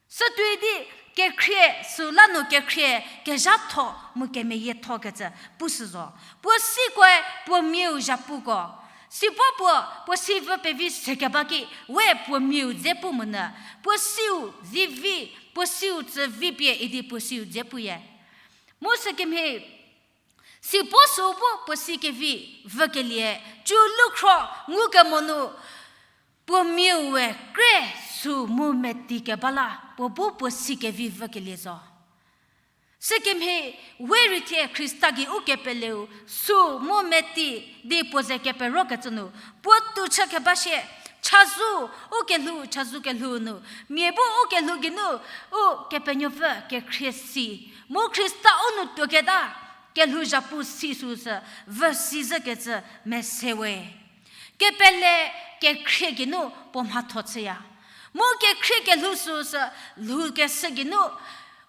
Sütuoi di kekhrie, süla nu kekhrie, kezhatho mu kemeyiethokecü pushü zo. Puo sikoe puo miau zhapuko. Sibo puo, puo si vü pevi sekeba ki, we puo miau dze pu monyü. Puo siu zivi, puo siu tsü vi pie idi puo siu dze puya. Mu sükemhie, sibo süu bu puo si kevi vükelie, cu lukhro ngukemo nu, puo miaue kre süu mu meti keba la, puo bu puo si kevi vükelie zo. Sükemhie, we rei thie Khrista gei ukepeleu, süu mu meti di puo ze keperokecü nu, puo tou chü keba shie, chazou, u kelhou, chazou kelhou nu, mia bu u kelhou geinu, Ukepenuopfü kekhrie si, mu Khrista u nu tuoketa, kelhou zhapu si süsü, vü si zhükecü mese we. Kepele kekhrie geinu puo mhatho chüya. Mu kekhrie kelhou süsü, lhoukeshü geinu,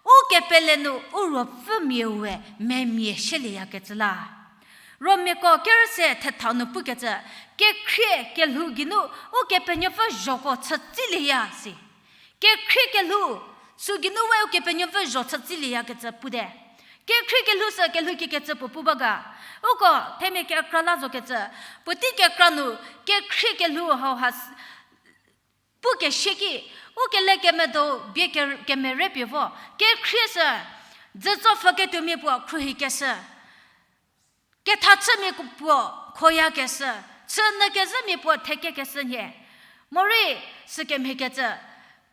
u kepele nu u ruopfümia we memia shülieyakecü la. Romiako kerüse thetha nu pukecü, kekhrie kelhou geinu Ukepenuopfü zhoko chütsilieya si. Kekhrie kelhou, sü geinu we Ukepenuopfü zho chütsilieyakecü pute. Kekhrie kelhou sü kelhou kikecü puo pu ba ga. Uko themia kekra la zokecü, puotei kekra nu kekhrie kelhou hauha s-, pukeshü ki, u kelekemedo bie ke-, kemere pie vo, kekhrie sü, dzütso pfhüketuomia puo khruohikeshü. Kethachümia puo khoyakeshü, chünyü kezhümia puo thekekeshü nhie. Morei sükemhiekecü,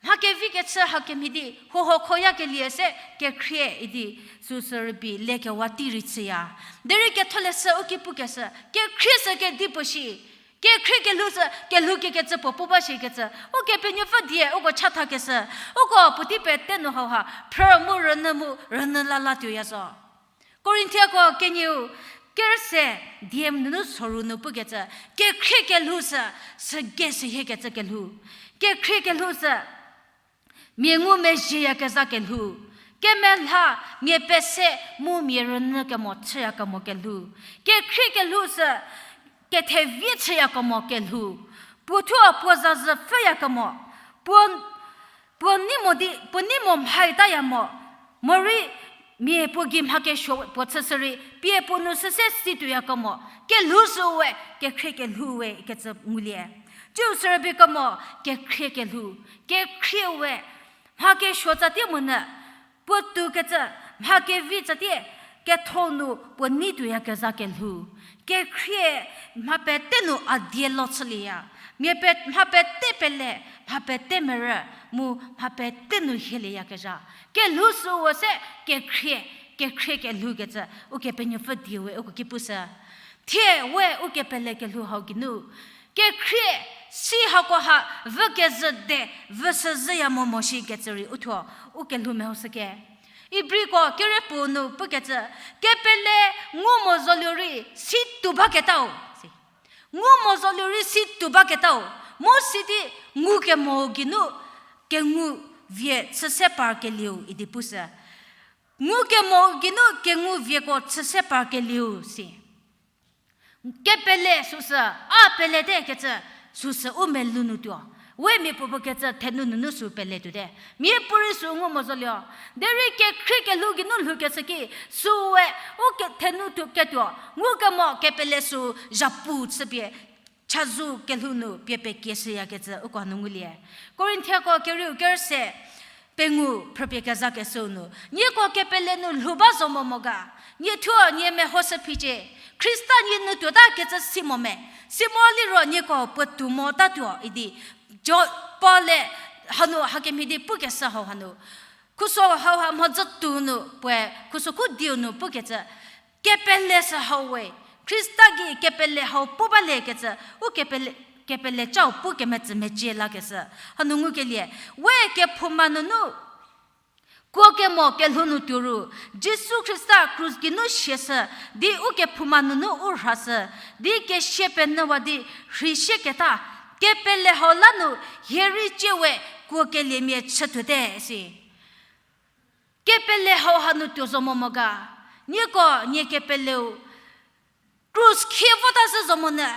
mha kevi kechü hakemhie di, huohuo khoyakelie se kekhrie idi, süsü rübei lekewa tei rei chüya. Derei ketholeshü u ki pukeshü, kekhrie sü kedipuo shi, kekhrie kelhou sü kelhou kikecü puo pu ba shikecü, Ukepenuopfü die uko chathakeshü, uko puotei pete nu hauha, phrü mu rünyü mu rünyü la la tuoya zo. Korinthiako kenieu kerüse die nunu soru nu pukecü, kekhrie kelhou sü, süge sühiekecü kelhou. Kekhrie kelhou sü, mia ngumezhieyakezha kelhou. Kemelha, mia pese mu mia rünyü kemo chüyakemo kelhou. Kekhrie kelhou sü, kethevie chüyakemo kelhou. Puo thuo puo zazü pfhüyakemo. Puo puo nei mo di, puo nei mo mhaitaya mo, morei mia puo gei mha kesuo puo chüshü rei, pie puo nu süse si tuoyakemo, kelhou süu we, kekhrie kelhou we kecü ngulie. Tsiu sürübei kemo, kekhrie kelhou, kekhrie we, mha kesuo tsatie monyü, puo toukecü, mha kevi tsatie, ketho nu puo nei tuoyakezha kelhou. Kekhrie mha pete nu a die lo chülieya. Mia pe-, mha pete pele, mha pete merü, mu mha pete nu hielieyakezha. Kelhou süu se kekhrie, kekhrie kelhoukecü, Ukepenuopfü die we uko ki pushü. Thie we ukepele kelhou hau geinu. Kekhrie, si hakoha, vü kezhü de, vü süzhüya mo mo shikecü rei uthuo, u kelhou mehoshüke. Ibriko kerepuo nu pukecü, kepele ngu mo zolio rei si tuo baketau. Si. Ngu mo zolio rei si tuo baketau. Mu sidi ngukemo geinu kengu vie chüse parkelieu idi pushü. Ngukemo geinu kengu vieko chüse parkelieu si. Kepele süsü, a pelete kecü süsü u melou nu tuo. We mia puopuo kecü thenu nunu sü pele tuote. Miapuorei sü ngu mo zolio. Derei kekhrie kelhou geinu lhoukeshü ki, süe, u ke-, thenu tuo ketuo, ngukemo kepele sü zhapu chüpie, chazou kelhou nu pie pekieshüyakecü uko nu ngulie. Korinthiako kerieu kerüse, pengou phrüpie kezakeshüu nu, nieko kepele nu lhou ba zo mo mo ga, nie thuo nie mehoshü phicie, Khrista nie nu tuota kecü si mo me, si mo liro nieko puotou motatuo idi, Jo-, Paul-e hanu hakemhie di pukeshü hau hanu, khuso hauha mhodzü tou nu puoe khuso khu diu nu pukecü, kepele sü hau we, Khrista gei kepele hau pu baliekecü, u kepele, kepele cau pu kemetsü mecie lakeshü, hanu ngukelie, we kephouma nunu, kuo kemo kelhou nu tuo ru, Jisu Khrista krus geinu siashü, di u kephouma nunu u rhashü, di kesia penyüwa di rheisieketa, kepele hau la nu hie rei cie we kuo keliemia chütuote si. Kepele hau hanu tuo zo mo mo ga, nieko nie kepeleu krus khie vota zhü zo monyü,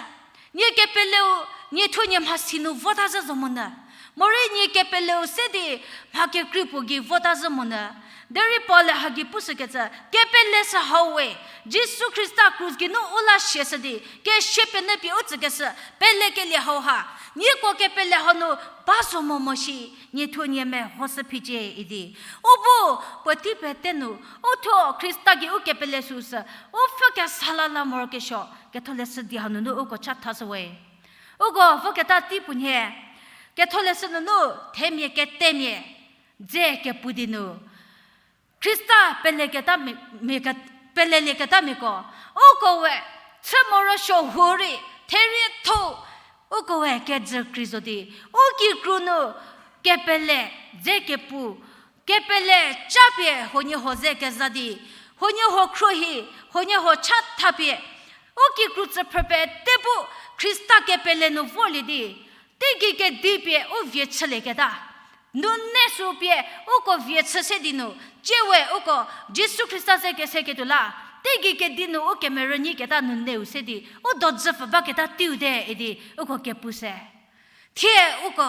nie kepeleu nie thuo nie mhasi nu vota zhü zo monyü, morei nie kepeleu se di mha kekrei puo gei vota zhü monyü. Derei Paul-e hagei pushükecü, kepele sü hau we, Jisu Khrista krus geinu u la siashü di kesia penyü pie u tsükeshü, pelekelie hauha, nieko kepele hau nu ba zo mo mo shi, nie thuo nie mehoshü phicie idi. U bu, puotei pete nu, u thuo Khrista gei u kepele süsü, u pfhü kesa la la morokesuo, ketholeshü di hanunu uko chathashü we. Uko voketa tei puo nhie, ketholeshü nunu themia ketemia, dze kepu di nu, Khrista peleketa mi-, mi ke-, pelelieketamiako, uko we, chü morosuo hurei, therietho, uko we kejü krei zo di, u kikru nu, kepele, dze kepu, kepele, capie huoniehuo ze keza di, Huoniehuo khruohi, huoniehuo chathapie, u kikru tsüphrü pete bu Khrista kepele nu vorlie di, teigei kedi pie u vie chülieketa. Nune sü pie uko vie chü se di nu, tsie we uko Jisu Khrista ze keseketuo la, teigei kedi nu u kemerünyi keta nuneu se di, u dodzü pfü baketa teiu te idi uko kepu se. Thie uko,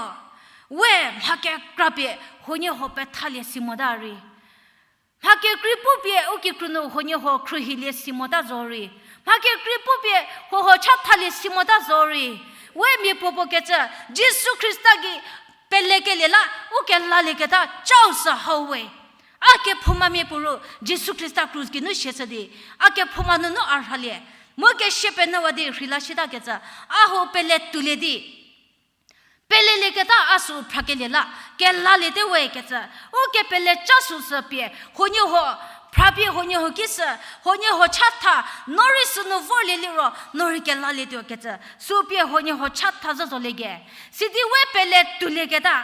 we mha kekra pie huoniehuo pethalie si mota rei. Mha kekrei pu pie u kikru nu huoniehuo khruohilie si mota zo rei. Mha kekrei pu pie huohuo chathalie si mota zo rei. We mia puopuo kecü, Jisu Khrista gei pelekelie la, u kelalieketa chau sü hau we. A kephoumamia puo ru, Jisu Khrista krus geinu sie chü di, a kephouma nunu a rhalie. Mu kesia penyüwa di rheila shita kecü, a huo pele tuolie di. Pelelieketa a sü phrakelie la, kelaliete we kecü, u kepele ca sü sü pie, huoniehuo, phrapie huoniehuo ki sü, huoniehuo chatha, no rei sünu vorlie liro, no rei kelalietuo kecü, sü pie huoniehuo chatha zhü zolie ge. Sidi we pele tuolieketa,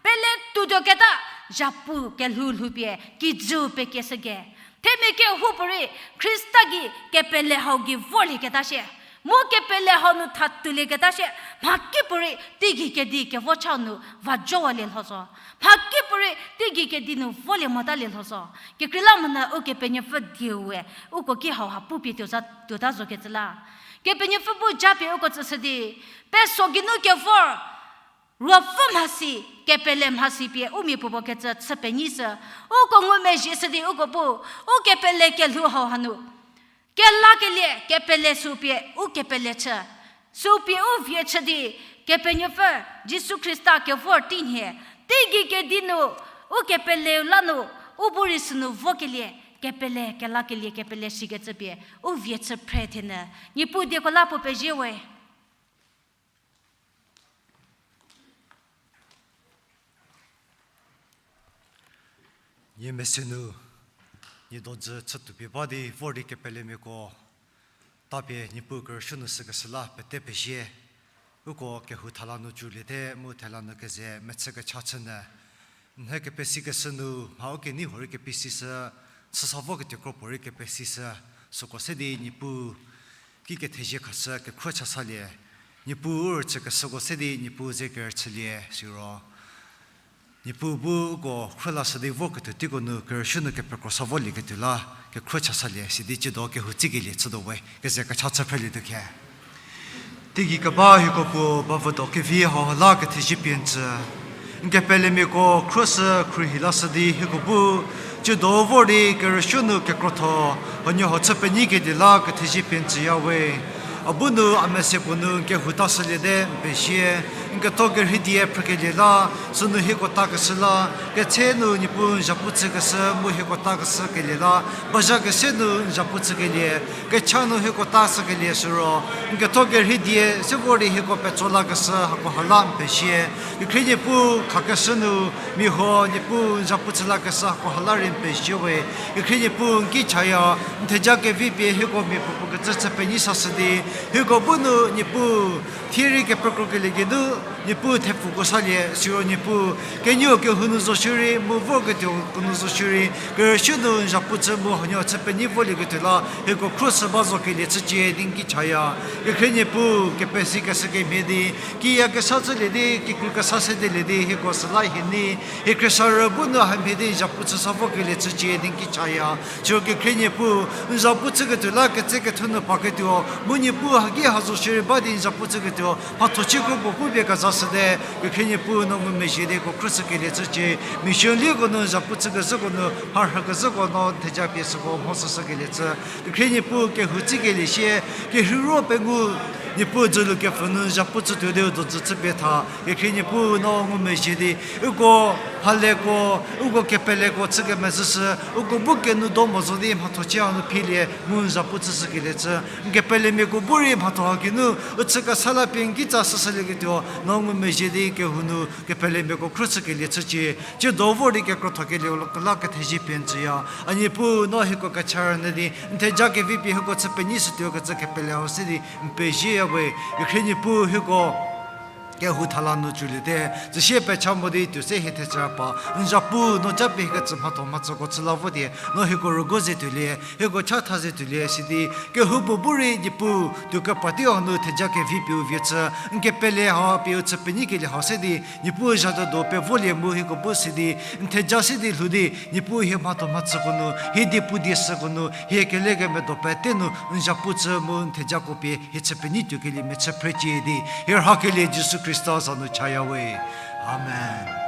pele tuotuoketa, zhapu kelhou lhoupie, kijüu pekieshü ge. Themia kehoupuorei, Khrista gei kepele hau gei vorlieketa shie. Mu kepele hau nu tha tuolieketa shie, mhakipuorei teigei kedi kevo chau nu va jowalie lho zo. Mhakipuorei teigei kedi nu volie motalie lho zo. Kekreilamonyü Ukepenuopfü dieu we, uko ki hauha pupie tuo za, tuota zokecü la. Kepenuopfü bu japie uko tsüshü di, peso geinu kevor, ruopfü mhasi, kepele mhasi pie u mia puopuo kecü chü penyishü, uko ngumezhieshü di uko bu, u kepele kelhou hau hanu. Kelakelie, kepele sü pie, u kepele chü. Sü pie u vie chü di, Kepenuopfü, Jisu Khrista kevor teinhie, teigei kedi nu, u kepeleu la nu, u bu rei sünu vokelie, kepele, kelakelie, kepele shikecü pie, u vie chü phre thenyü. Niepuu dieko la puo pezie we. Nie mese nu, nie dodzü chütuopie ba di vor di kepelemiako, tapie Niepuu kerüshü nu sükeshü la pete pezie, uko kehou thela nu cüliete mu thela nu keze mechü kecha chünyü. Nhie kepesikeshü nu mha u kenei huorei kepesishü, chüsa voketuo kropuorei kepesishü, süko se di Niepuu ki kethezie khashü kekhruo cha salie, Niepuu u rüchükeshüko se di Niepuu ze kerüchülie siro. Niepuu bu uko khruohi lashü di voketuo teiko nu kerüshü nu kepekro sa volieketuo la, kekhruo cha salie, sidi ciedo kehou tsikelie chütuo we, keze kecha chü phrelietuo khe. Teigei keba hieko puo bavüdo kevi hau la kethezie pie n tsü. N kepelemiako khruohi sü khruohi lashü di hieko bu, ciedo vor di kerüshü nu kekrotho, huoniehuo chü penyi kedi la kethezie pie n tsüya we. A bu nu a mese puo nu n kehou ta shüliete n pezie, n ketho kerhei die phrükelie la, sünu hieko takeshü la, ketse nu Niepuu n zhapu chükeshü mu hieko takeshü kelie la, bazha kese nu n zhapu chükelie, kecha nu hieko ta shükelie siro, n ketho kerhei die se vor di hieko petso lakeshü hako ha la n pezie. Kekhrie Niepuu khakeshü nu, mia huo Niepuu n zhapu chü lakeshü hako ha la rei n pezie we. Kekhrie Niepuu n ki chaya, n theja kevi pie hieko mia puopuo kecü chü penyi sashü di, hieko bu nu Niepuu, thie rei kepekrokelie geinu, Niepuu thepfuko salie, siro Niepuu, kenuo kehou nu zo shierei, mu vorketuoko nu zo shierei, kerüshü nu n zhapu chü mu huoniehuo chü penyi volieketuo la, hieko khruohi sü ba zo kelie chücie di n ki chaya. Kekhrie Niepuu, kepesikeshü kemhie di, kiya kesa chülie di, kikru kesa sedelie di, hieko süla hie nei, hie khriesarü bu nu hamhie di n zhapu chü sa vokelie chücie di n ki chaya. Siro Kekhrie Niepuu, n zhapu chüketuo la ketse kethu nu paketuo, mu Niepuu haki ha zo shierei ba di n zhapu chüketuo, mhathochie kropuo pupie kezashüte, Kekhrie Niepuu no ngumezhie di hieko khruohi sü kelie chücie, mission lieko nu n zhapu chükezhüko nu, mharhükezhüko no n theja pie süko mho süshü kelie chü, Kekhrie Niepuu kehou tsikelie sie, kerheiro pengou, Niepuu dzülu kepfhü nu n zhapu chütuo di u dodzü chüpie tha, Kekhrie Niepuu no ngumezhie di, uko, mhaleko, uko kepeleko chü kemezhüshü, uko bu kenu do mo zo di mhathochie hanu philie, mu n zhapu chüshü kelie chü, n kepelemiako bu rei mhatho ha geinu, u chü kesa la pie n kitsa shüshülieketuo, no ngumezhie di kehou nu, kepelemiako khruohi sü kelie chücie, ciedo vor di kekrotho kelie la kethezie pie n tsüya, a Niepuu no hieko kecha rünyü di, n theja kevi pie hieko chü penyi shütuo kecü kepele hau se di, n pezieya we, Kekhrie Niepuu hieko kehou thala nu tsüliete, tsüsie pecha mo di tuo se hie thechü pa, n zapu, no japie hiekecü mhatho mhatsüko chü la vo di, no hieko rüguo ze tuolie, hieko chatha ze tuolie, sidi, kehoupuo bu rei Niepuu, tuo kepra tei hanu theja kevi pie u vie chü, n kepele ha pie u chü penyi kelie hau se di, Niepuu zha do pevolie mu hieko bu sidi, n theja se di lhou di, Niepuu hie mhatho mhatsüko nu, hie die pu die süko nu, hie kelekemedo pete nu, n zapu chü mu n thejako pie, hie chü penyi tuo kelie mechü phrecie di, hie rhakelie Jisu Khrista za nu chaya we. Amen.